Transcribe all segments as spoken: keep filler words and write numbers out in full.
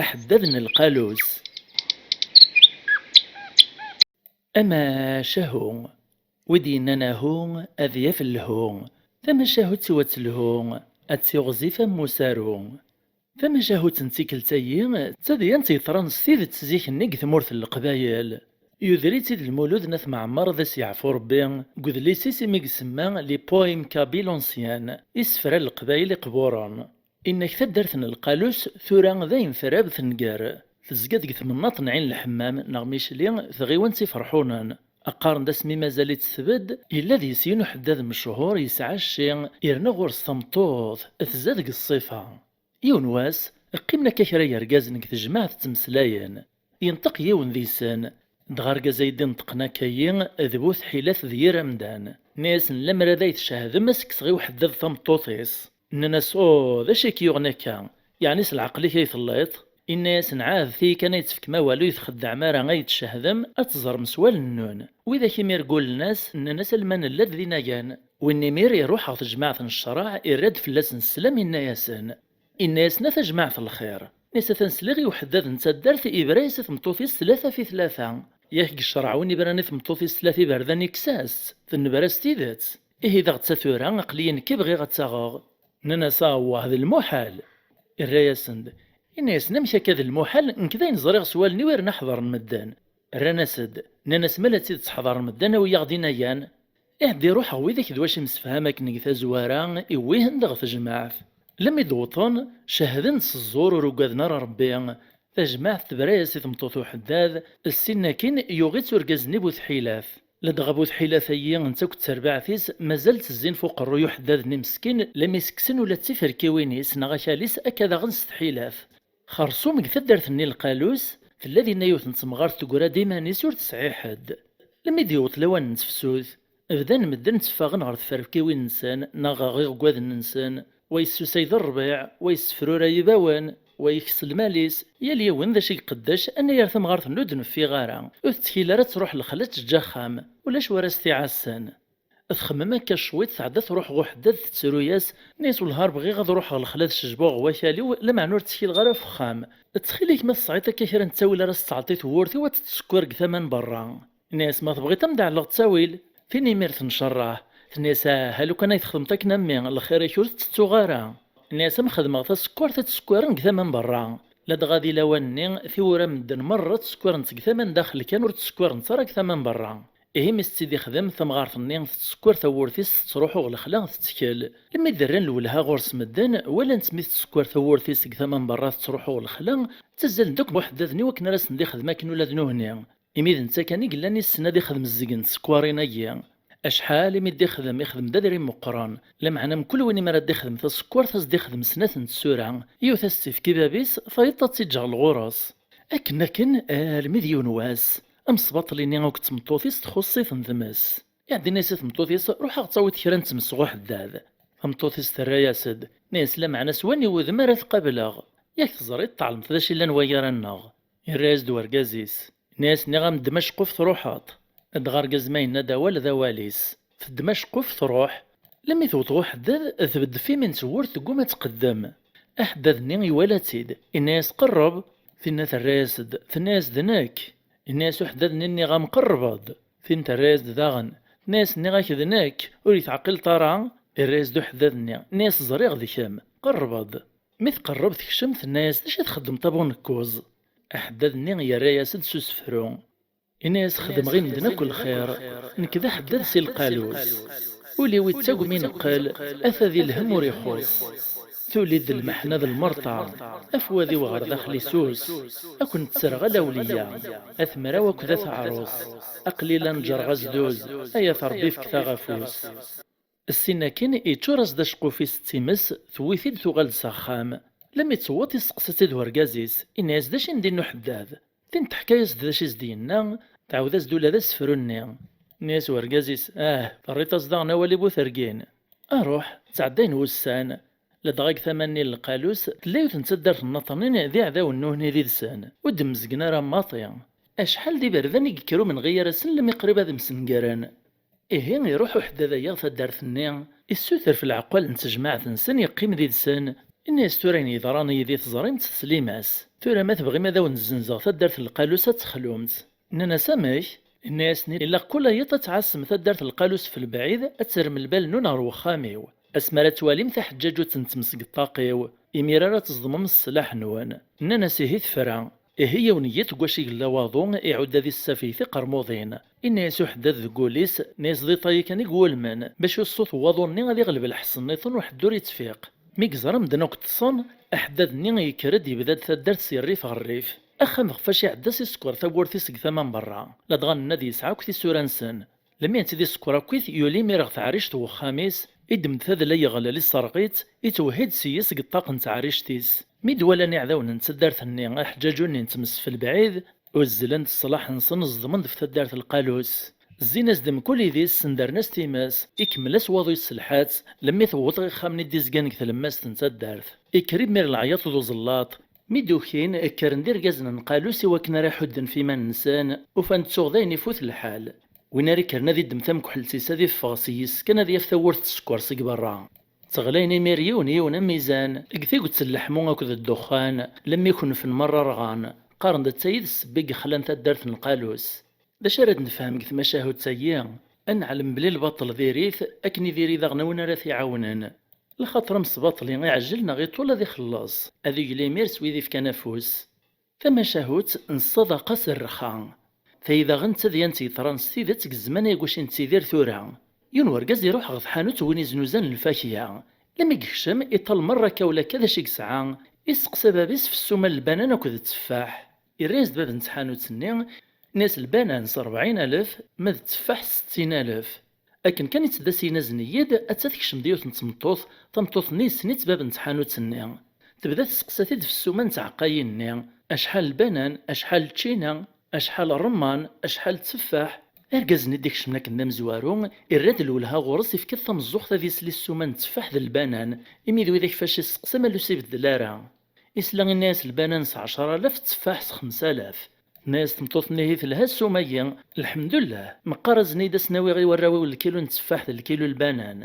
Aḥeddad n lqalus. Amacahu. Wi d-yennan ahu, ad yaf lhu. Tamacahut ttwattelhu, ad tiɣzif am usaru. Tamacahut n tikkelt-ayi d tadyant yeḍran s tidet zik-nni deg tmurt n Leqbayel. Yuder-itt-id Lmulud n At Mɛemmer, ad as-yeɛfu Rebbi, deg udlis-is imi isemma Les Poèmes kabyles anciens, Isefra n Leqbayel iqburen. Inna-k taddart n Lqalus tura d ayen terra tenger, tezga deg temnaḍt n Ɛin Lḥemmam neɣ Micli, tɣiwant Iferḥunen. Qqaren-d asmi mazal-itt tbedd, yella deg-s yiwen uḥeddad mechuṛ yesɛa cci, yerna ɣur-s tameṭṭut, tezza deg ṣṣifa. Yiwen wass, qqimen akka kra yergazen deg tejmaɛt ttmeslayen. Yenṭeq yiwen deg-sen, dɣa argaz ay d-ineṭqen akka-yi d bu tḥilat d yir amdan. Nna-yasen: "Lemmer ad ay-tcehdem, ad s-kkseɣ i uḥeddad tameṭṭut-is." Nnan-as: "Uh, d acu i k-yuɣen akka? Yeɛni s leɛqel-ik ay telliḍ?" Inna-yasen: "Ɛahed, tigi kan ay d-tefkem awal ur yi-txeddɛem ara, ay d-tcehdem, ad teẓrem s wallen-nwen." Widak imir gullen-as, nnan-as: "Alma nella-d d inagan." Win imir iruḥ ɣer tejmaɛt n ccreɛ, irra-d fell-asen sslam, inna-yasen: Inna-yasen: "A tajmaɛt n lxir, nni-as atan sliɣ i uḥeddad n taddart ibra-yas i tmeṭṭut-is tlata fi tlata. Yak deg ccreɛ win ibran i tmeṭṭut-is tlata iberdan ikkes-as-tt, tennebra s tidet. Ihi d aɣ-tt-a tura, aql-iyi nekk i bɣiɣ ad tt-aɣeɣ." Nnan-as: "Awah, d lmuḥal!" Irra-yasen-d, inna-yasen: "Amek akka d lmuḥal? Nekk d ayen ẓriɣ s wallen-iw, yerna ḥeḍren medden." Rran-as-d, nnan-as: "Ma la tt-id-ttḥeḍren medden, awi-yaɣ-d inagan." Iɛedda iruḥ ɣer widak d wacu imsefham akken deg tazwara iwwi-hen-d ɣer tejmaɛt. Lmi d-wwḍen, cehden-d s ẓẓur, ur ugaden ara Rebbi. Tajmaɛt tebra-yas i tmeṭṭut uḥeddad, ssin akin yuɣ-itt urgaz-nni bu tḥilat. Ladɣa bu tḥilat-ayi netta akked terbaɛt-is mazal ttezzin f uqerruy uḥeddad-nni meskin, lmi s-kksen ula d tiferkiwin-is neɣ akal-is akka daɣen s tḥilat. Xersum deg taddart-nni Lqalus, tella dinna yiwet n temɣart tegra-d iman-is ur tesɛi ḥedd. Lmi d-yewweḍ lawan n tefsut, bdan medden tteffaɣen ɣer tferkiwin-nsen neɣ ɣer iɣeggaden-nsen, wa yessusay d rrbiɛ, wa yessefruray ibawen, wa yekkes lmal-is, yal yiwen d acu i iqeddec, anayer tamɣart-nni ur d-neffiɣ ara, ur tettkil ara ad truḥ lexla ad teǧǧ axxam, ulac wara s-t-iɛassen. Txemmem akka cwiṭ, tɛedda truḥ ɣer uḥeddad tettru-yas, nna-yas: "Wellah ar bɣiɣ ad ruḥeɣ lexla ad cejbuɣ ɣer wakal-iw, lameɛna ur ttkileɣ ara ɣef uxxam. Ttxil-k ma tesɛiḍ akka kra n ttawil ara s-tɛeṭṭiḍ tewwurt-iw ad tettsekkar deg tama n berra." Nna-yas: "Ma tebɣiḍ ad m-d-ɛelleɣ ttawil." Tin imir tencerreḥ, tenna-yas: "Aha, lukan ay texdmeḍ akken a mmi, lxir-ik ur t-ttettuɣ ara." Nna-yas: "A m-xedmeɣ tasekkart ad tt-sekkiren deg tama n berra." Ladɣa di lawan-nni, tiwwura n medden merra ttsekkarent deg tama n daxel kan, ur ttsekkarent ara deg tama n berra. Ihi mi s-tt-id-ixdem, tamɣart-nni tettsekkar tawwurt-is, tettruḥu ɣer lexla, tettkel. Lmi d-rran lwelha ɣur-s medden, walan-tt mi tettsekkar tawwurt-is deg tama n berra tettruḥu ɣer lexla, ttazzalen-d akk uḥeddad-nni wakken ara sen-d-ixdem akken ula d nuhni. Imi d netta kan i yellan yessen ad ixdem zzeg n tsekkarin-agi. Acḥal imi d-ixdem, ixdem d adrim meqqren. Lameɛna mkul win imi ara d-ixdem tasekkart, ad s-d-ixdem snat n tsura. Yiwet ad s-tt-ifk i bab-is, tayeḍ ad tt-iǧǧ ɣer lɣur-s. Akken akken, armi d yiwen wass, amesbaṭli-nni akked tmeṭṭut-is txuṣṣ-iten tmes. Iɛedda-as i tmeṭṭut-is: "Ruḥ ad ɣ-tawiḍ kra n tmes ɣer uḥeddad." Tameṭṭut-is terra-yas-d, nna-yas: "Lameɛna s wani wudem ara t-qableɣ. Yak teẓriḍ, tɛelmeḍ d acu yellan wagi ara nneɣ." Yerra-yas-d urgaz-is, nna-yas: "Nniɣ-am ddem aceqquf truḥeḍ." Dɣa argaz ma yenna-d awal d awal-is. Teddem aceqquf truḥ. Lmi tewweḍ ɣer uḥeddad, tbedd ɣef imi n tewwurt tegguma ad tqeddem. Aḥeddad-nni iwala-tt-id, inna-yas: "Qerreb." Tinna terra-yas-d, tenna-yas: "D nekk." Inna-yas uḥeddad-nni: "Nniɣ-am qerreb-d." Tin terra-yas-d daɣen, tenna-yas: "Nniɣ-ak d nekk, ur yi-teɛqileḍ ara?" Irra-yas-d uḥeddad-nni, inna-yas: "Ẓriɣ d kemm, qerreb-d." Mi tqerreb tekcem, tenna-yas: "D acu i txeddmeḍ a bu nnekkuẓ?" Aḥeddad-nni yerra-yas-d s usefru. Inna-yas: "Xedmeɣ i medden akk lxir, nekk d aḥeddad si Lqalus. Ul-iw ittagem ineqqel, ata di lhemm ur ixuṣ. Tuli-d lmeḥna d lmerta, afwad-iw ɣer daxel isus. Ad ken-ttreɣ a lawliya, at mraw akked at ɛrus. Aql-i la neǧǧreɣ azduz, ay at Ṛebbi fket-aɣ afus." Ssin akin, iččur-as-d aceqquf-is d times, tewwi-t-id tuɣal-d s axxam. Lmi tewweḍ, isteqsa-tt-id urgaz-is, inna-yas: "D acu i m-d-inna uḥeddad?" Tin teḥka-yas-d d acu i s-d-yenna, tɛawed-as-d ula d asefru-nni. Nni-as urgaz-is: "Ah, terriḍ-as daɣen awal i bu tergin." Aruḥ, ttɛeddayen wussan. Ladɣa deg tama-nni n Lqalus, tella yiwet n taddart n Naṭnin d iɛdawen n nuhni did-sen, ur d-mmezgen ara maṭi. Acḥal d iberdan i yekker umenɣi gar-asen, lmi qrib ad msengaren. Ihi iruḥ uḥeddad-agi ɣer taddart-nni, issuter f leɛqel n tejmaɛt-nsen, yeqqim did-sen, inna-yas: "Tura ayen yeḍran yid-i teẓrim-t, teslim-as. Tura ma tebɣim ad awen-zzenzeɣ taddart n Lqalus ad texlumt." Nnan-as: "Amek?" Inna-yasen: "Ilaq kul yiḍ ad tɛassem taddart n Lqalus f lebɛid, ad terrem lbal-nwen ɣer wexxam-iw. Asmi ara twalim taḥeǧǧaǧut n tmes deg ṭṭaq-iw, imir ara teẓḍmem ṣṣlaḥ-nwen." Nnan-as: "Ihi tefra." Ihi yiwen n yiḍ deg wacu i yella waḍu, iɛudda di tsafiy tiqermuḍin. Inna-yas uḥeddad deg wul-is, inna-yas: "D iṭay kan i iwulmen, bac u ṣṣut n waḍu-nni ad iɣleb lḥess-nniḍen, uḥedd ur ittfiq." Mi yeẓra medden akk ṭṭsen, aḥeddad-nni yekker-d, yebda-d taddart si rrif ɣer rrif. Axxam ɣef wacu iɛedda-s isekkeṛ tawwurt-is seg tama n berra, ladɣa nenna-d yesɛa akk tisura-nsen. Lmi i tt-id-isekkeṛ akkit, yuli imir ɣer teɛrict n wexxam-is, iddem-d tadla, yeɣlel, iserɣ-itt, itwehhi-d s-yes deg ṭṭaq n teɛrict-is. Mi d-walan iɛdawen n taddart-nni aḥeǧǧaǧu-nni n tmes f lebɛid, uzzlen-d ṣṣlaḥ-nsen, ẓedmen-d f taddart n Lqalus. Zzin-as-d mkul idis, sendren-as times, ikemmel-as waḍu yesselḥa-tt, lemmi tewweḍ ixxamen i d-izgan deg tlemmast n taddart. Ikker imir leɛyaṭ d uẓellaṭ. Mi d-ukin, kkren-d irgazen n Lqalus i wakken ara ḥudden f iman-nsen, ufan-d tuɣ dayen ifut lḥal. Win ara ikkren ad iddem tamekḥelt-is, ad iffeɣ s-yes kan, ad yaf tawwurt teskeṛ seg berra. Ttɣlayen imir yiwen yiwen am izan, deg tiget n leḥmu akked ddexxan, lemmi kenfen merra rɣan, qqaren-d d tayi d ssebba i yexlan taddart n Lqalus. D acu ara d-nefhem deg tmacahut-agi? Ad neɛlem belli lbaṭel diri-t, akken i diri daɣen win ara t-iɛawnen. Lxaṭer amesbaṭli iɛejjel neɣ iṭul ad ixelleṣ, ad yegli imir s wid ifkan afus. Tamacahut n ṣṣadaqa s rrxa. Tayi daɣen d tadyant yeḍran s tidet deg zzman-agi i nettidir tura. Yiwen urgaz iruḥ ɣer tḥanut n win iznuzan lfakya. Lmi yekcem, iṭal merra akka ula akka d acu i yesɛa, isteqsa bab-is f ssuma n lbanan akked tteffaḥ. Irra-yas-d bab n tḥanut-nni, inna-yas: "Lbanan s rebɛin alef, ma d tteffaḥ s settin alef." Akken kan i tt-d-as-yenna: "Azen-iyi-d", atta tekcem-d yiwet n tmeṭṭut, tameṭṭut-nni yessen-itt bab n tḥanut-nni. Tebda tesseqsa-t-id f ssuma n tɛeqqayin-nni, acḥal lbanan, acḥal ččina, acḥal ṛṛemman, acḥal tteffaḥ. Argaz-nni d-ikecmen akken d amezwaru, irra-d lwelha ɣur-s, ifka-d tameẓẓuɣt ad isel i ssuma n tteffaḥ d lbanan, imi d widak fac isseqsa ma lus ibeddel ara. Isla inna-yas: "Lbanan s ɛecra alaf, tteffaḥ s xemsa alaf." Tenna-yas tmeṭṭut-nni: "Ihi telha ssuma-yi, lḥemdullah, meqqar azen-iyi-d ad sen-awiɣ i warraw-iw lkilu n tteffaḥ d lkilu n lbanan."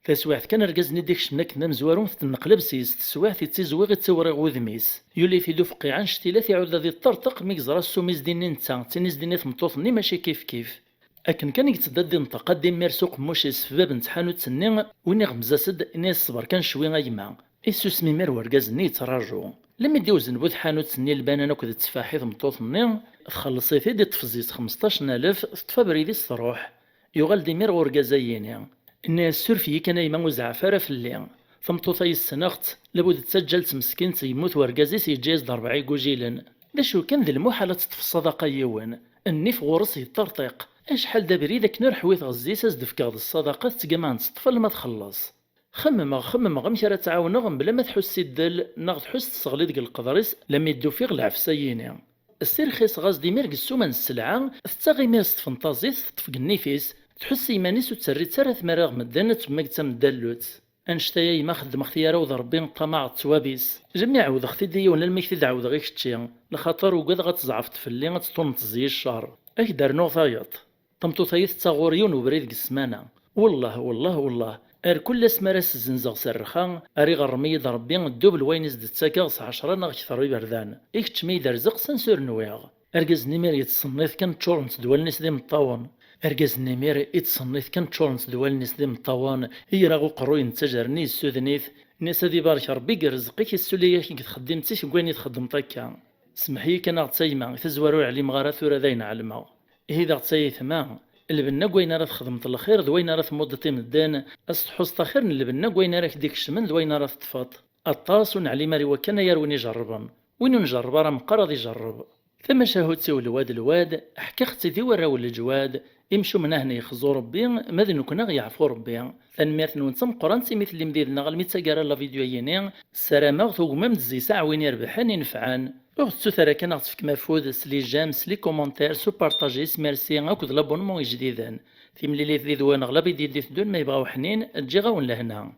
Taswiɛt kan, argaz-nni d-ikecmen akken d amezwaru, tettenneqlab s-yes teswiɛt, ittiẓwiɣ, ittiwriɣ wudem-is. Yuli-t-id ufeqqiɛ annect-ilat, iɛuda di ṭṭerṭeq, mi yeẓra ssuma i s-d-inni netta, d tin i s-d-inni tmeṭṭut-nni, mačči kifkif. Akken kan i yettedda ad d-inṭeq, ad d-immir s uqemmuc-is f bab n tḥanut-nni, win iɣemmez-as-d, inna-yas: "Ṣber kan cwi a gma." Issusem imir urgaz-nni yettraǧu. Lemmi d-iwzen bu tḥanut-nni lbanan akked tteffaḥ i tmeṭṭut-nni, txelleṣ-it-id, iṭṭef zzi-s xemseṭṭac n alef, teṭṭef abrid-is, truḥ. Yuɣal-d imir ɣer urgaz-a yini. Inna-yas: "Suref-iyi kan a yemma, ur zeɛɛef ara fell-i. Tameṭṭut-a yessneɣ-tt, labud d taǧǧalt meskint, yemmut wergaz-is, yeǧǧa-yas-d rebɛa igujilen. D acu kan, d lmuḥal ad teṭṭef ṣṣadaqa n yiwen. Nnif ɣur-s yeṭṭerṭiq. Acḥal d abrid akken ur ḥwiteɣ zzi-s, ad s-d-fkeɣ d ṣṣadaqa, tettgama ad teṭṭef alma txelleṣ." Xemmemeɣ, xemmemeɣ amek ara tt-ɛawneɣ mebla ma tḥuss si ddel neɣ tḥuss tesseɣli deg leqder-is, lemmi d-ufiɣ lɛefs-ayini. Ssirxiseɣ-as-d imir deg ssuma n sselɛa, tettaɣ imir s tfenṭazit, teṭṭef deg nnif-is, tḥuss i yiman-is ur tt-terri ara tmara ɣer medden, ad temmag d tameddalut. Annect-a a yemma xeddmeɣ-t i yaraw d Rebbi, ṭṭamaɛeɣ d ttwab-is. Lemmi ɛawdeɣ-t-id i yiwen, almi k-t-id-ɛawdeɣ i kečči. Lxaṭer ugadeɣ ad tzeɛfeḍ fell-i, ad teṭṭunneḍ zzi-s ccer. Ad k-d-rnuɣ tayeḍ. Tameṭṭut-ayi tettaɣ ɣur-i yiwen ubrid deg ssmana. Wellah, wellah, wellah, ar kul asmi ara s-zzenzeɣ s rrxa, ar iɣerrem-iyi-d Rebbi ddubel wayen i s-d-ttakeɣ s ɛecra neɣ kter iberdan. I kečč mi yi-d-rzeq s ansi ur nwiɣ. Argaz-nni imir yettṣennit kan, ččurent-d wallen-is d imeṭṭawen. Argaz-nni imir yettṣennit kan, ččurent-d wallen-is d imeṭṭawen, i iraɣ uqerruy n ttajer-nni, yessuden-it, inna-yas: "Ad ibarek Rebbi deg rrezq-ik, issuli-yak deg txeddimt-ik deg wayen i txeddmeḍ akka. Semmeḥ-iyi kan a ɣ-tt a yemma, tazwara ur ɛlimeɣ ara, tura dayen ɛelmeɣ." Ihi d aɣ-tt a yetma, lbenna deg wayen ara txedmeḍ lxir d wayen ara tmudeḍ i medden, ad s-tḥuẓeḍ axir n lbenna deg wayen ara k-d-ikecmen d wayen ara teṭṭfeḍ. Aṭas ur neɛlim ara i wakkan ay arwin ijerrben. Win ur njerreb ara meqqar ad ijerreb. Tamacahut-iw lwad lwad, ḥkiɣ-tt-id i warraw n leǧwad, imcumen ahna yexzu Rebbi, ma d nekkni ad ɣ-yeɛfu Rebbi. Tanemmirt-nwen d tameqqrant imi tellim did-neɣ almi d taggara n la vidéo-yini, ssarameɣ tugmem-d zzi-s aɛwin irebḥen inefɛen. Ur ɣ-tettut ara kan ad ɣ-tefkem afud s les j'aime, s les commentaires, s upartaji, s merci akked l'abonnement ijdiden. Timlilit did-wen ɣer la vidéo i d-iteddun ma yebɣa uḥnin, ǧǧiɣ-awen lehna.